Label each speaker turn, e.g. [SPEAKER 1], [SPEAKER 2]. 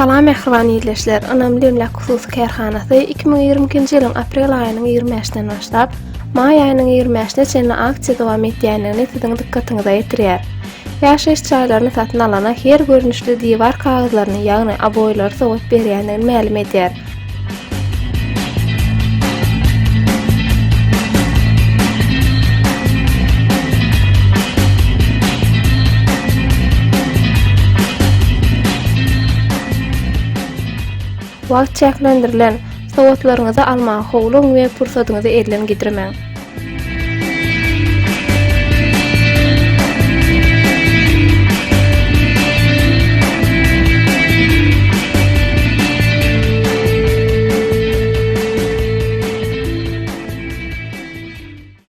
[SPEAKER 1] Salam mähriban ildeşler! Ynamly emläk hususy kärhanasy 2022-nji ýylyň aprel aýynyň 25-inden başlap, maý aýynyň 25-ine çenli aksiýa dowam edýändigini siziň dykgatyňyza ýetirýär. Ýaşaýyş jaýlaryny satyn alana her görnüşli diwar kagyzlaryny, ýagny oboýlary sowgat berýändigini mälim edýär. Wagt çäklendirilen, sowgatlaryňyzy almaga howlugyň we pursadyňyzy elden gidirmäň.